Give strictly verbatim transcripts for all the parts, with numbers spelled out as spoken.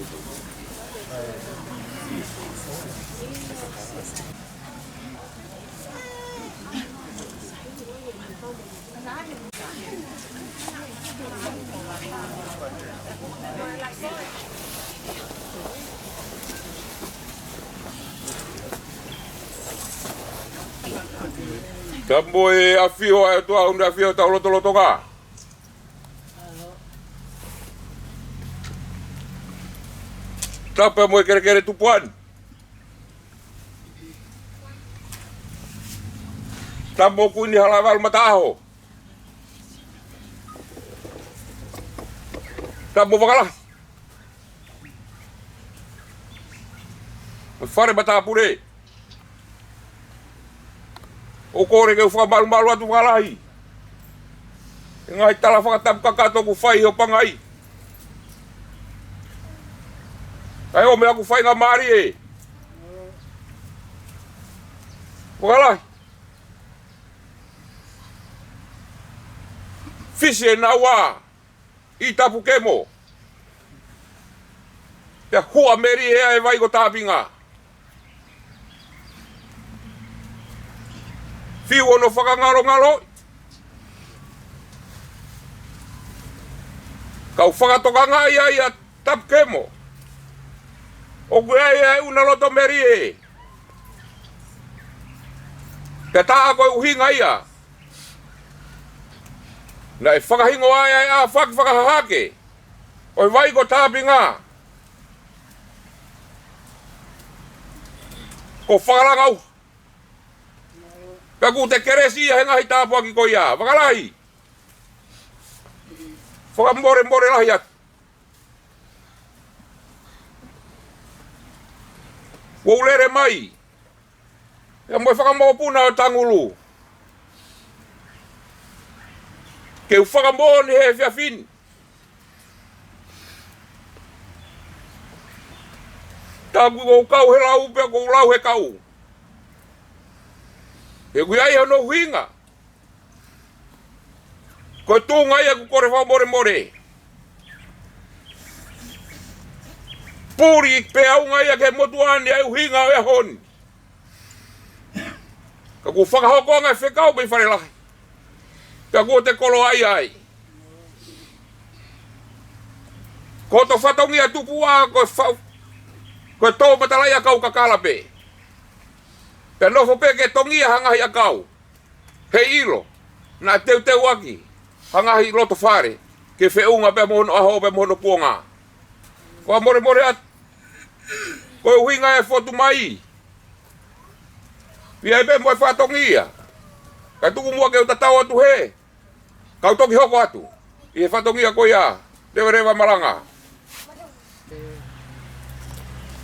Ka mo e ʻafio ʻa e ʻOtua, ʻoku ne ʻafio ʻi hotau lotolotonga. Tapu mo e kelekele tupuʻa ni. Tapu mo Kuini Halaevalu Mataʻaho. Tapu mo Fakalahi. Fale matāpule. ʻOku ou kole ke u fakamalumalu atu Fakalahi. ʻI he ngaahi tala fakatapu kakato ʻoku fai ʻi ho pangai. ʻA e ʻomi ʻeku faingamālie. Fakalahi. Fisi ʻe naua ʻi Tapu Kemo. Pea hua melie ʻa e vai ko Tāpinga. Fiu hono fakangalongalo. Kau fakatokangaʻi ʻa Tapu Kemo. ʻOku ʻi ai ʻa e ʻuna loto melie. Pea tā ko e ʻuhinga ia. Naʻe fakahingoa ai ʻa e ʻāfaki fakahahake ʻo e vai ko Tāpinga ko Fakalangau. Pea ʻoku te kelesi ia he ngaahi tāpuaki ko ia. Fakalahi. Fakamolemole lahi atu. ʻOku ou lele mai ia mo e fakamokopuna ʻo Tangulu ke u fakamoʻoni he efiafi ni. Tā ʻoku ou kau he lau pea ʻoku ou lau he kau. He ʻoku ʻi ai hono ʻuhinga. Ko e tuʻunga ia ʻoku ou kole fakamolemole. Puli pē ʻaunga ia ki he motuʻa ni ʻa e ʻuhinga ʻo e ʻaho ni. Ka ʻoku fakahoko ange fekau mei Fale Lahi. Ka ʻoku te koloaʻia ai. Ko hoto fatongia tupuʻa ko e fau. Ko e tō matalaʻia kau kakala pē. Pea nofo pē ke tongia ha ngaahi ʻakau. Heiʻilo, naʻa teuteuʻaki ha ngaahi loto fale, ke feʻunga pea mo hono ʻaho pea mo hono kuonga. Fakamolemole atu, ko e ʻuhinga e fotu mai. Pea ʻi ai pē mo e fatongia. Ka tuku muʻa ke u tatau atu he. Kau toki hoko atu. ʻI he fatongia ko ia, levaleva malanga.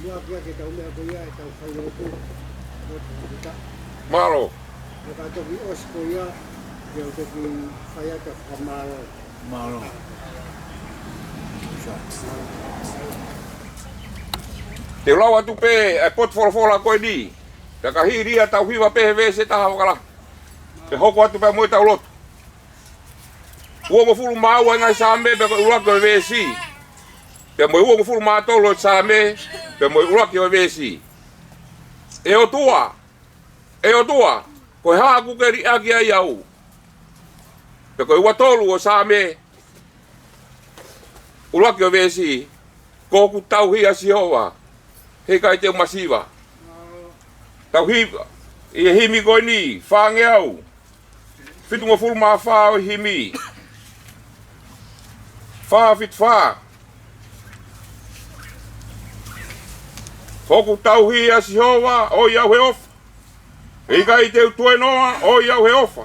Muʻa kia ke tau meʻa ko ia, ʻe tau fai lotu. Lotu kita. Mālō. Ka toki ʻosi ko ia, ke u toki fai atu fakamālō. Mālō. Te u lau atu pē, ʻa e potu folofola ko eni. Pea ka hili ia tau hiva pē he veesi ʻe taha Fakalahi. Pea hoko atu pē mo e tau lotu. Uongofulu mā ua ʻi he ngaahi Saame, pea ko e ʻuluaki ʻo e veesi. Pea mo e uongofulu mā tolu ʻo e Saame, pea mo e ʻuluaki ʻo e veesi. ʻE ʻOtua, ʻe ʻOtua, ko e hā ʻoku ke liʻaki ai au? Pea ko e ua tolu ʻo e Saame, ʻuluaki ʻo e veesi. Ko hoku tauhi ʻa Sihova, heʻikai te u masiva. Tau hiva ʻi he himi ko eni, fāngeau fitungofulu mā fā ʻo e himi. Fā fitu fā. Ko hoku tauhi ʻa Sihova, ʻoiauē ʻofa. Heʻikai te u tuenoa, ʻoiauē ʻofa.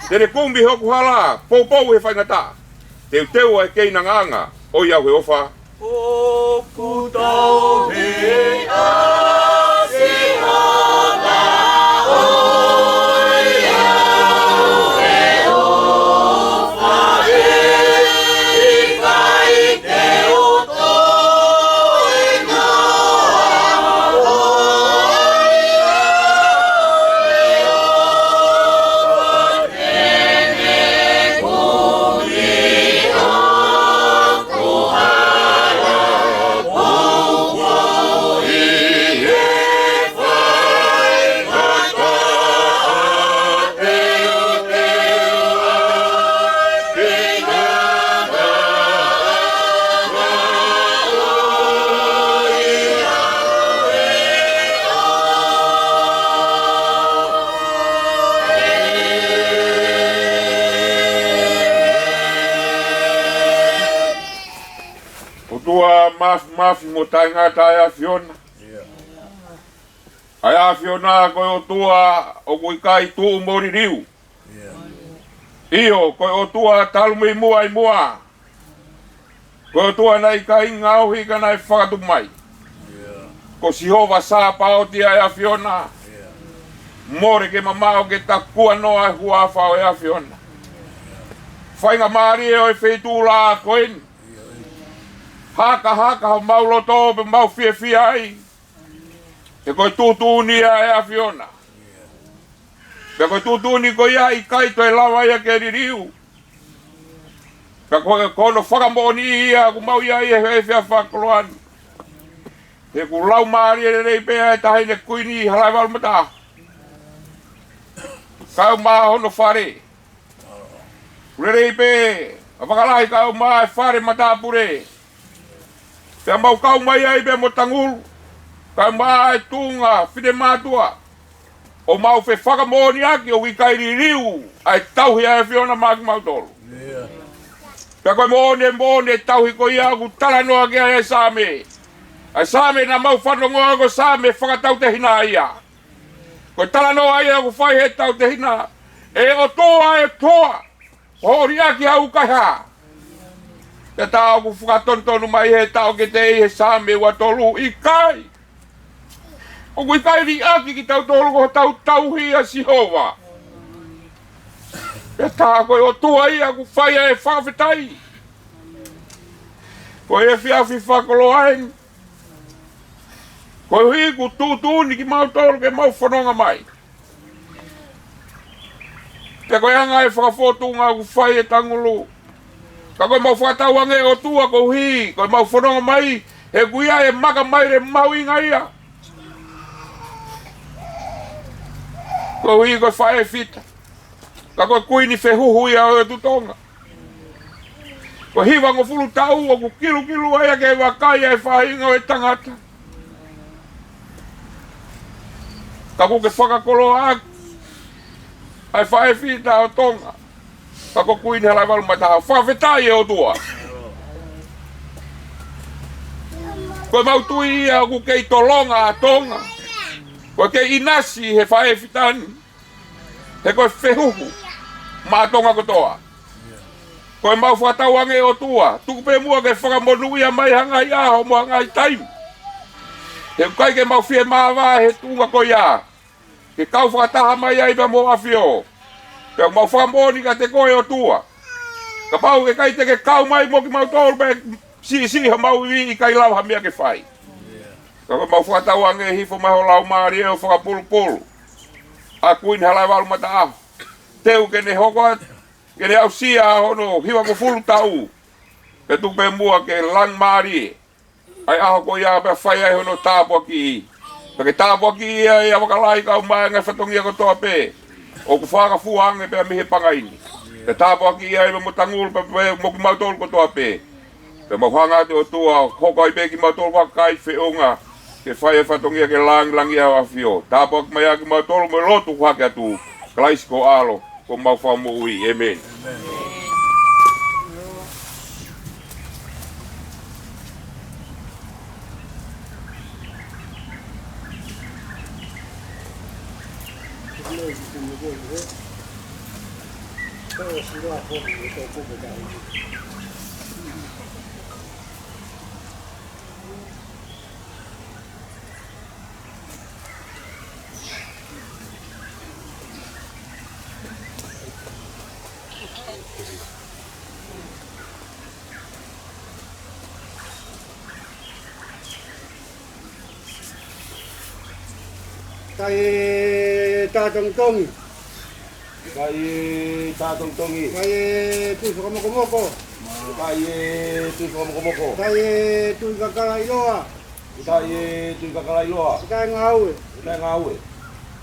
Te ne kumi hoku hala, poupou he faingataʻa. Teuteu ʻa e keinangaanga, ʻoiauē ʻofa. Hoku tauhi ʻa Sihova, ʻoiauē ʻofa. Heʻikai te u ʻOtua mafimafi mo taʻengata ʻa e ʻAfiona. ʻA e ʻAfiona ko e ʻOtua ʻoku ʻikai tuʻu mo liliu. ʻIo, ko e ʻOtua talu mei muʻa ʻi muʻa. Ko e ʻOtua naʻe ʻikai ngaohi ka naʻe fakatupu mai. Ko Sihova Sāpaoti ʻa e ʻAfiona. Mole ke mamaʻo ke takuanoa e huafa ʻo e ʻAfiona. Faingamālie ʻo e feituʻu lahi ko eni. Hakahaka homau loto pea mau fiefia ai. He ko e tuʻutuʻuni ʻa e ʻAfiona. Pea ko e tuʻutuʻuni ko ia ʻikai toe lava ia ke liliu. Pea ko e, ko hono fakamoʻoni ia ʻoku mau ʻi ai he efiafi fakakoloa ni. He ʻoku laumālie lelei pē ʻa e Taʻahine Kuini Halaevalu Mataʻaho. Kae ʻumaʻā hono fale. ʻOku lelei pē ʻa Fakalahi kae ʻumaʻā e fale matāpule. Pea mau kau mai ai pea mo Tangulu, kae ʻumaʻā e tuʻunga finemātuʻa. ʻO mau fefakamoʻoniʻaki ʻoku ʻikai liliu ʻa e tauhi ʻa e ʻAfiona maʻa kimautolu. Pea ko e moʻoni, moʻoni e tauhi ko ia ʻoku talanoa ki ai ʻa e Saame. ʻA e Saame naʻa mau fanongoa ko e Saame fakatautehina ia. Ko e talanoa ia ʻoku fai he tautehina, ʻE ʻOtua, ʻe ʻOtua, ʻoku liʻaki au kae hā? Pea tā ʻoku fakatonutonu mai he taʻokete ʻi he Saame ua tolu, ʻikai. ʻOku ʻikai liʻaki kitautolu ko hotau tauhi ʻa Sihova. Pea tā ko e ʻOtua ia ʻoku fai ʻa e fakafetaʻi. Ko e efiafi fakakoloa eni. Koeʻuhi kuo tuʻutuʻuni kimautolu ke mau fononga mai. Pea ko e anga e fakafōtunga ʻoku fai ʻe Tangulu. Ka ko ʻemau fakatauange ʻOtua koeʻuhi ko ʻemau fononga mai, he ʻoku ʻi ai e maka maile mahuʻinga ia. Koeʻuhi ko e faʻē fita. Ka ko e kuini fehuhu ia ʻo e ʻOtu Tonga. Ko e hivangofulu taʻu ʻoku kilukilu ai ʻa e vakai ʻa e faʻahinga ʻo e tangata. Ka kuo ke fakakoloaʻaki ʻa e faʻē fita ʻo Tonga. Ka ko Kuini Halaevalu Mataʻaho, fakafetaʻi ʻe ʻOtua. Ko ʻemau tui ia ʻoku kei tolonga ʻa Tonga. Ko e kei ʻinasi he faʻē fita ni. He ko e fehuhu maʻa Tonga kotoa. Ko ʻemau fakatauange ʻOtua, tuku pē muʻa ke fakamonūʻia mai ha ngaahi ʻaho mo ha ngaahi taimi. He ʻoku ʻikai ke mau fie māvae he tuʻunga ko ia. Ke kau fakataha mai ai pea mo ʻAfio. Pea mau fakamoʻoni kiate koe ʻOtua. Kapau ʻe ʻikai te ke kau mai mo kimautolu pea siʻisiʻi homau ivi ʻikai lava ha meʻa ke fai. Ka ko ʻemau fakatauange hifo mai ho Laumālie ʻo fakapulupulu ʻa Kuini Halaevalu Mataʻaho. Teu ke ne hoko atu, ke ne aʻusia hono hivangofulu taʻu. Pea tuku pē muʻa ke langi mālie ʻa e ʻaho ko ia pea fai ai hono tāpuakiʻi. Pea ke tāpuakiʻi ia ʻia Vakalahi kae ʻumaʻā e ngaahi fatongia kotoa pē ʻoku fakafua ange pea mei he pangai ni. Pea tāpuakiʻi ia ʻia mo Tangulu pea, pea mo kimautolu kotoa pē. Pea mau hanga atu ʻOtua, hoko ai pē kimautolu ko e kakai feʻunga, ke fai e fatongia ke langilangiʻia ho ʻAfio. Tāpuaki mai ʻa kimautolu mo e lotu kuo hake atu, Kalaisi ko ho ʻAlo, ko homau Fakamoʻui. ʻĒmeni. Kae tā tongitongi. Kae tā tongitongi. Kae tui fakamokomoko. Kae tui fakamokomoko. Kae tui kakala ʻiloa. Kae tui kakala ʻiloa. Kae ngāue. Kae ngāue.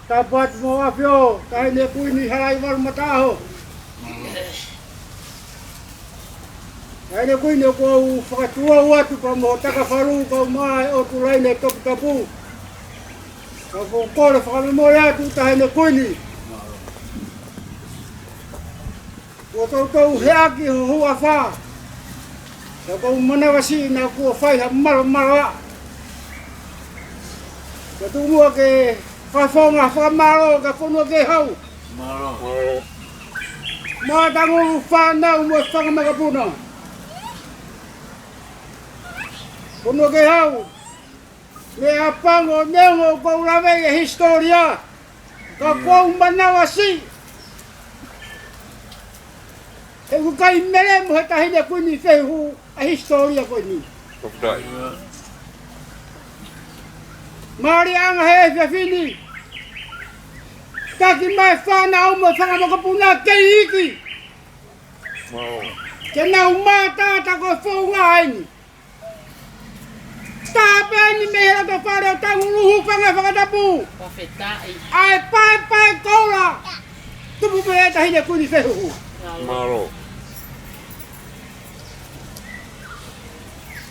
Tāpuaki mo ʻAfio, Taʻahine Kuini Halaevalu Mataʻaho. Taʻahine Kuini, ʻoku ou fakatuʻu atu pea mo Takafalu kae ʻumaʻā e ʻOtu Laine Toputapu. Ka ʻoku ou kole fakamolemole atu Taʻahine Kuini. Kuo toutou heʻaki ho huafa. Ka ʻoku ou manavasiʻi naʻa kuo fai ha malamala. Ka tuku muʻa ke fakafofonga fakamālō ki he fonua Kehau. Mālō. Mālō. Mo Tangulu fānau mo e fanga makapuna. Fonua Kehau. Meʻa pango neongo ʻoku ou laveʻi e hisitōlia. Ka ʻoku ou manavasiʻi. He ʻoku ʻikai melemo he Taʻahine Kuini Fehuhu ʻa e hisitōlia ko eni. Fakafetaʻi. Mālie ʻanga he efiafi ni. Taki mai fānau mo e fanga makapuna kei iiki. Mālō. Ke nau mātā ta ko e founga eni. Tāpeni mei he loto fale ʻo Tangulu, hūfanga he fakatapu. Fakafetaʻi. ʻA e paepae koula. Tupu mei he Taʻahine Kuini Fehuhu. Mālō.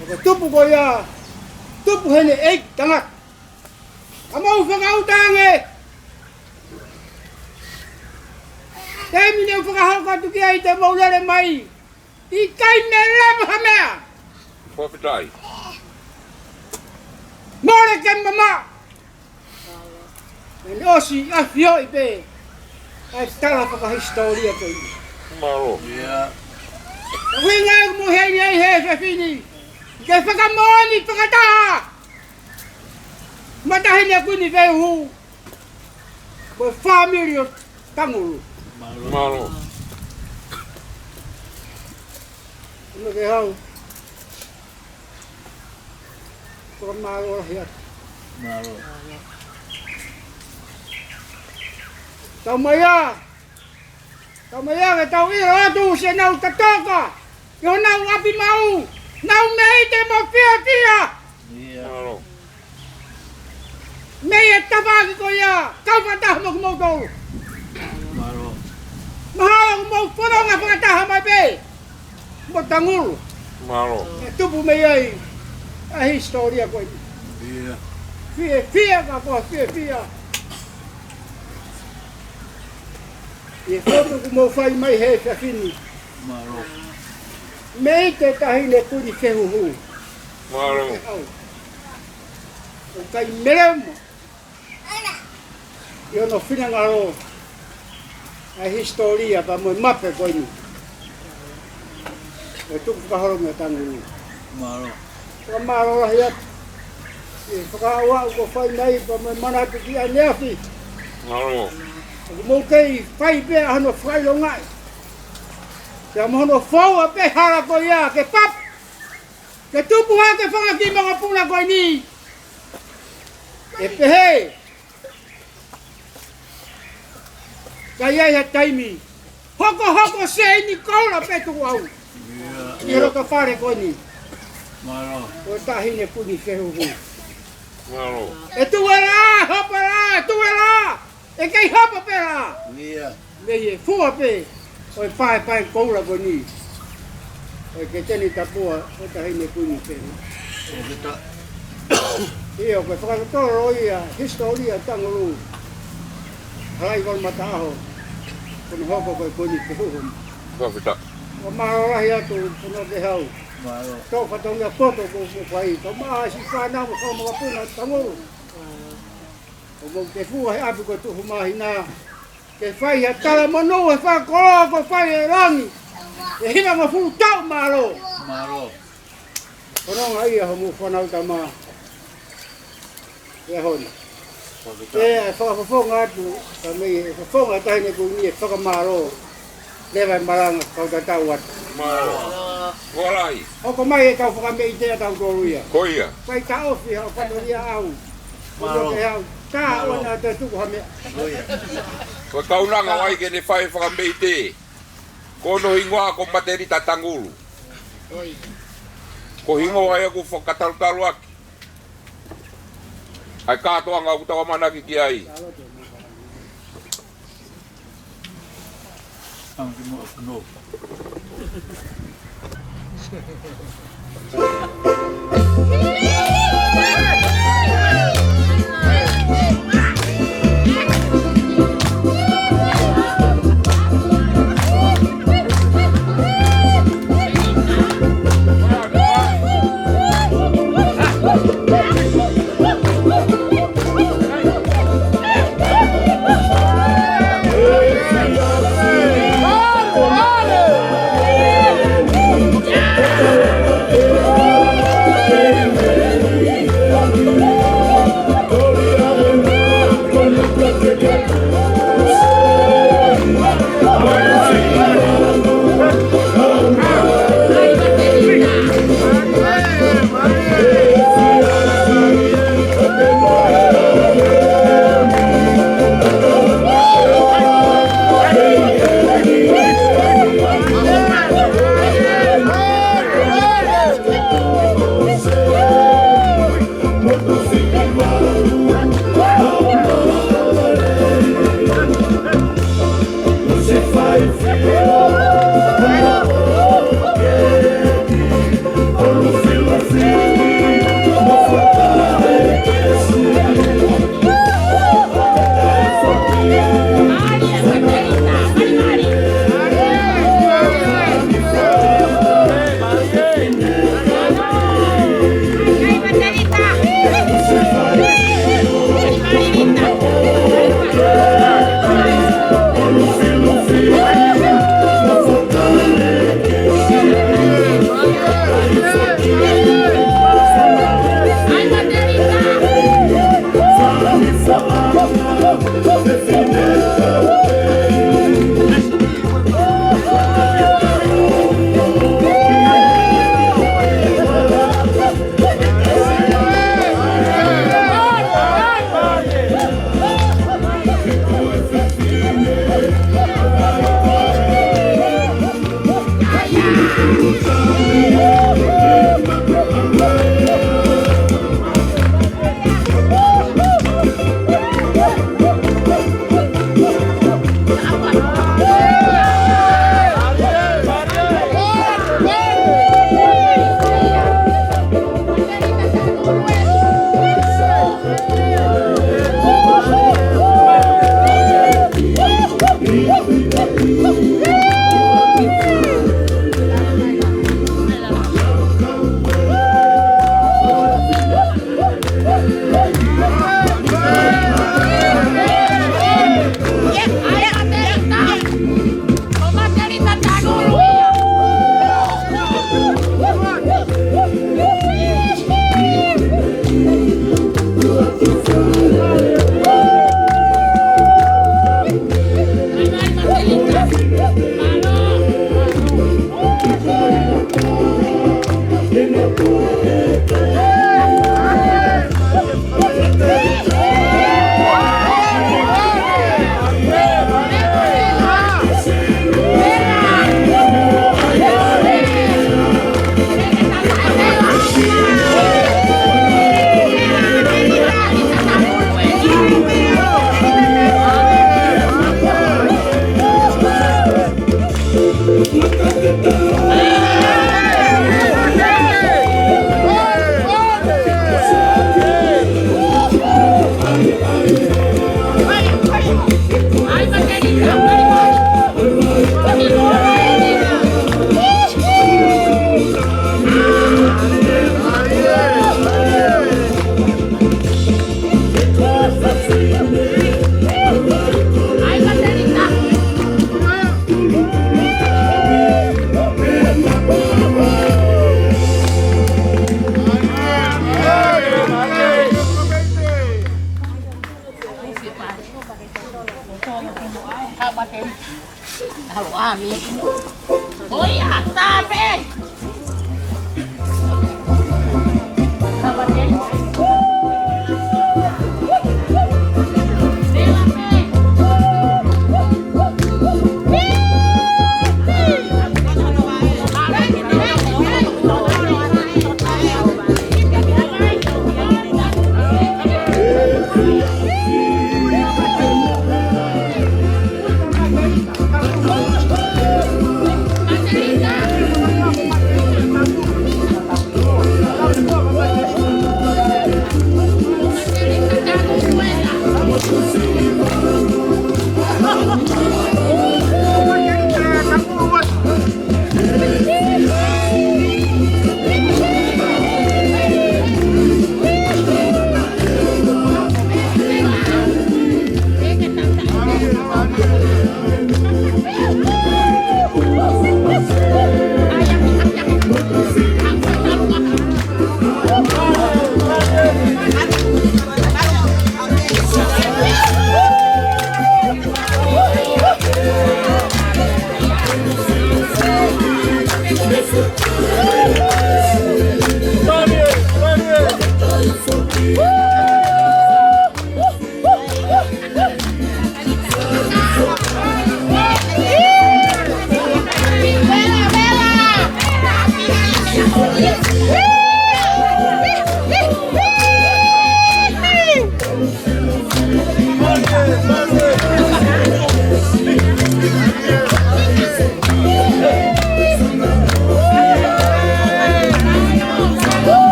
Ko e tupu ko ia, tupu heʻene ʻeiki tangata. ʻA mou fakaʻuta ange. Taimi ni ʻoku fakahoko atu ki ai te mou lele mai. ʻIkai melemo ha meʻa. Fakafetaʻi. Mole ke mamaʻo. Naʻe ʻosi ʻafioʻi pē ʻa e tala fakahisitōlia ko ia. Mālō. ʻIo. Ko e ʻuhinga ia ʻoku mou ʻi heni ai he efiafi ni. Ke fakamoʻoni fakataha mo e Taʻahine Kuini Fehuhu. Mo e fāmili ʻo Tangulu. Mālō. Mālō. Fonua Kehau. Fakamālō lahi atu. Mālō. Tau mai ā. Tau mai ā, ke tau ʻilo atu siʻenau tatoka. ʻI honau ʻapi maʻu. Nau meite mo fiefia. ʻIo. Mālō. Mei he tafaʻaki ko ia, kau fakataha mo kimoutolu. Mālō. Mahalo ʻoku mou fononga fakataha mai pē mo Tangulu. Mālō. ʻE tupu mei ai ʻa e hisitōlia ko eni. ʻIo. Fiefia ka ko e fiefia. ʻI he fotu ʻoku mou fai mai he efiafi ni. Mālō. Meite Taʻahine Kuini Fehuhu. Mālō. ʻOku ʻikai melemo ʻi hono finangalo ʻa e hisitōlia pea mo e mape ko eni. ʻE tuku fakaholo mei Tangulu. Mālō. Fakamālō lahi atu. ʻI he fakaaʻu kuo fai mai pea mo e manatu ki ʻaneafi. Mālō. ʻOku mou kei fai pē ʻa hono fakaʻilongaʻi. Pea mo hono foua pē hala ko ia ke papu. Ke tupu hake fanga kiʻi makapuna ko eni. ʻE pehē. Ka ʻi ai ha taimi. Hokohoko seini koula pē tukuʻau. ʻIo. ʻI he loto fale ko eni. Mālō. Ko e Taʻahine Kuini Fehuhu. Mālō. ʻE tuʻu e lā, hopo e lā, ʻe tuʻu e lā. ʻE kei hopo pē lā. ʻIo. Mei he fua pē ʻo e paepae koula ko eni. ʻO e keteni tapua ʻo e Taʻahine Kuini Fehuhu. ʻIo, ko e fakatotolo ia, hisitōlia Tangulu. Halaʻi kolo mataʻaho. Ko hono hoko ko e Kuini Fehuhu. Fakafetaʻi. Fakamālō lahi atu, Fonua Kehau. Mālō. Tō fatongia poto ko, ko fai. Tō maʻa siʻi fānau mo e fanga makapuna Tangulu. ʻOku mou kei fua he ʻapi ko Tuʻuhumāhina. Ke fai ha talamonū he fakakoloa kuo fai ʻe langi. ʻE hivangofulu taʻu mālō. Mālō. Ko hono ʻuhinga ia homou fānau tama. ʻI he ʻaho ni. Ke fakafofonga atu, ka mei he fofonga ʻa e Taʻahine Kuini ʻe fakamālō. Leva e malanga, kau tatau atu. Mālō. Kuo lahi. Hoko mai e kau fakameʻite ʻa tautolu ia. Ko ia. Fai taʻofi ha fatongia ʻau. Mālō. Ko ia ke au. Ka ʻoua naʻa toe tuku ha meʻa. Ko ia. Ko e kaunanga ʻoku ʻai ke ne fai fakameʻite. Ko hono hingoa ko Matelita Tangulu. Ko e hingoa ia ʻoku fakatalutalu ʻaki ʻa e kātoanga ʻoku tau ʻamanaki ki ai.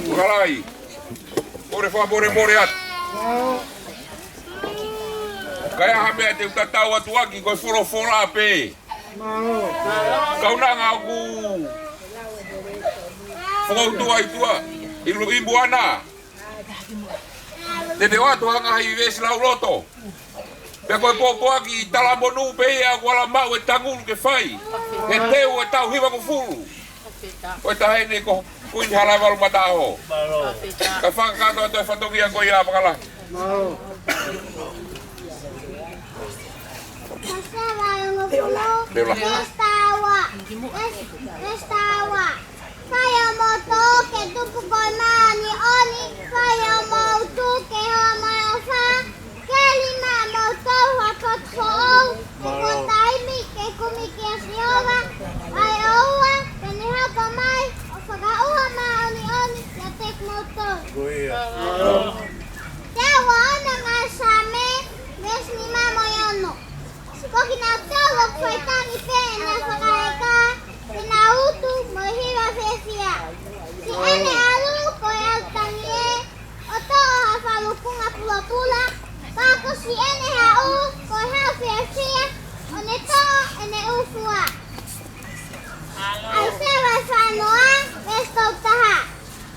Fakalai. Kole fakamolemole atu. Ka ʻi ai ha meʻa te u tatau atu ʻaki, ko e folofola pē. Kaunanga ʻoku fokoutua ʻi tuʻa, ʻi Lu-, ʻi Moana. Te ne ʻoatu ha ngaahi veesi lauloto. Pea ko e pōpoaki talamonū pē ia ʻoku ala maʻu e Tangulu ke fai. He teu e taʻu hivangofulu. Ko e taha eni ko Kuini Halaevalu Mataʻaho. Ka fakakakato atu e fatongia ko ia, Fakalai. Hosea vahe hongofulu, Pela. Veesi taha ua. Veesi, veesi taha ua. Fai hoʻomou tō ke tupu ko e māʻoniʻoni, fai hoʻomou utu ke hoa mo e ʻofa, keli maʻamoutolu ha potu foʻou, he kuo taimi ke kumi kia Sihova, ʻa e ʻOtua, pea ne hoko mai ʻo fakaʻauha māʻoniʻoni ʻiate kimoutolu. Ko ia. Te u ʻoange ʻa e Saame, veesi nima mo e ono. Ko kinautolu ʻoku fai tangi pē ʻenau fakaeka, ʻenau utu mo e hiva fiefia. Siʻene ʻalu ko e ʻalu tangi ē, ʻo toʻo ha falukunga pulopula, ka ko siʻene haʻu ko e haʻu fiefia, ʻo ne toʻo ʻene ʻū fua. ʻAisea vahe fā noa, veesi tolu taha.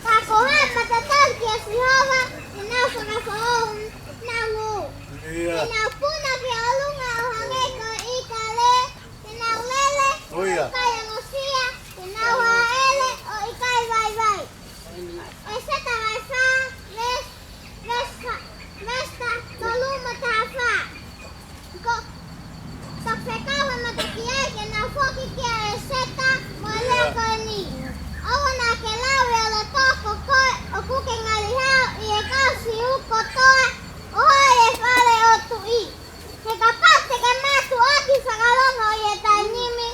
Ka ko e hā e matatali kia Sihova, te nau fakafoʻou honau hū. Ia. Te nau puna ki ʻolunga ʻo hangē ko e ʻīkale, te nau lele, ʻo ia, ʻikai ongosia, te nau hāʻele ʻo ʻikai vaivai. ʻEseta vahe fā, veesi, veesi fā, veesi tolu mo e taha fā. Ko, toki fekau ha mata ki ai ke nau foki kia ʻEseta mo e lea ko eni. ʻOua naʻa ke lau ʻi ho loto ko koe ʻoku ke ngali hao ʻi he kau Siu kotoa ʻo haʻi e fale ʻo e tuʻi. He kapau te ke mātuʻaki fakalongo ʻi he taimi ni,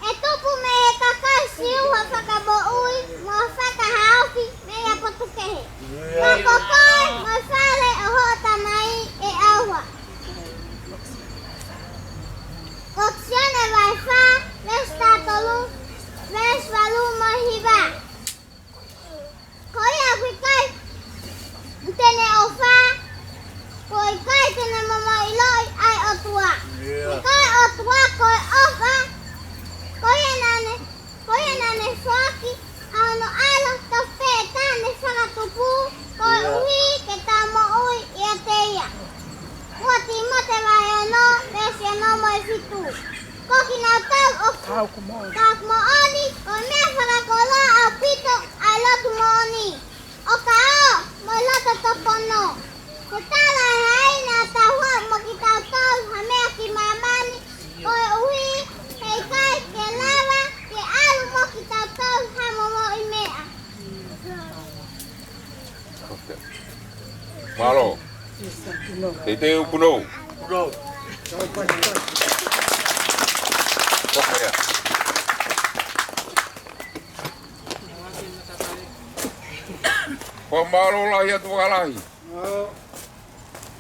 ʻe tupu mei he kakai Siu ha fakamoʻui mo ha fakahaofi mei ha potu kehe. Ka ko koe mo e fale ʻo hoʻo tamai ʻe ʻauha. Ko Sione vahe fā, veesi taha tolu, veesi valu mo e hiva. Ko ia ʻoku ʻikai te ne ʻofa, ʻoku ʻikai te ne momoʻiloʻi ʻa e ʻOtua. Ia. He ko e ʻOtua ko e ʻofa, ko ia naʻa ne, ko ia naʻa ne foaki ʻa hono ʻAlo tofu pē ʻe taha ne fakatupu, koeʻuhi ke tau moʻui ʻiate ia. Ua Tīmote vahe ono, veesi ono mo e fitu. Ko kinautolu ʻoku tau moʻoni, ko e meʻa fakakoloa ʻaupito ʻa e lotu moʻoni. ʻO ka ō mo e loto tōpono. He talaʻehai naʻa tau haʻu mo kitautolu ha meʻa ki māmani, koeʻuhi he ʻikai ke lava ke ʻalu mo kitautolu ha momoʻi meʻa. Mālō. Teitei ʻupunou. Ko ia. Fakamālō lahi atu Fakalahi.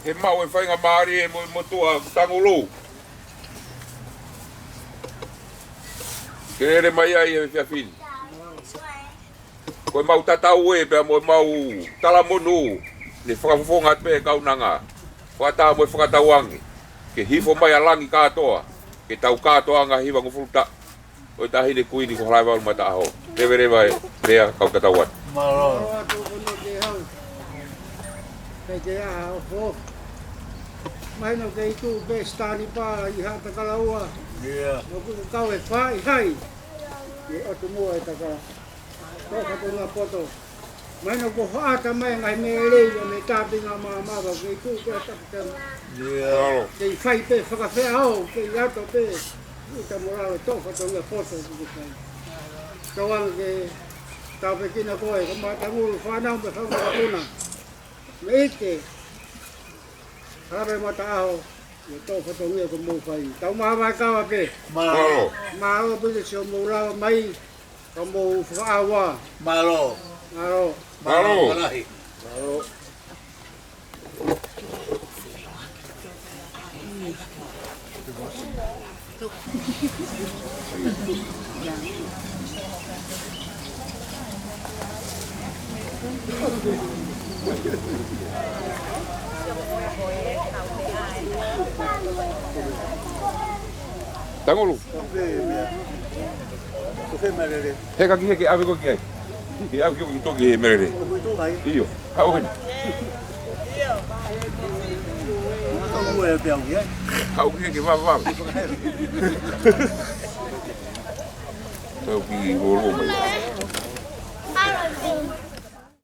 He maʻu e faingamālie mo e motuʻa Tangulu ke lele mai ai he efiafi ni. Ko e mau tatau ē pea mo e mau talamonū ne fakafofonga atu pē e kaunanga. Fakataha mo e fakatauange ke hifo mai ʻa langi kātoa, ke tau kātoanga hivangofulu taʻu ʻo e Taʻahine Kuini ko Halaevalu Mataʻaho. Leveleva e lea, kau tatau atu. Mālō. Mālō atu kono ke hau. Kei te aha o fo. Mahino ke ʻi tuʻu pē Sitanipa ʻi Haʻatakalaua. Ia. ʻOku kau e fai hai. ʻE ʻotu mua e taka. Tō fatongia poto. Mahino ko hoʻata mai ngaahi meʻa lelei ʻo ne tāpinga māmava ke ʻi tuʻu pē Haʻatakalaua. Ia. Kei fai pē fakafeʻao, kei ʻato pē. Uta mo lalo tō fatongia poto kuku fai. Tauange ke tāpekina koe, ko Matangulu fānau mo e fanga mokopuna. Mei te Halaevalu Mataʻaho, ʻio tō fatongia ko mou fai. Tau maha vai kawa pē. Mālō. Mālō pē te sio mou lava mai, ka mou fakaʻauha. Mālō. Mālō. Mālō. Mālō. Mālō. Tangulu. He ka ki he ke ʻave ko ki ai. Ke ʻave ki toki he melele. ʻIo. Haʻu heni. Haʻu ki he ke vavava. Tau ki holo mai.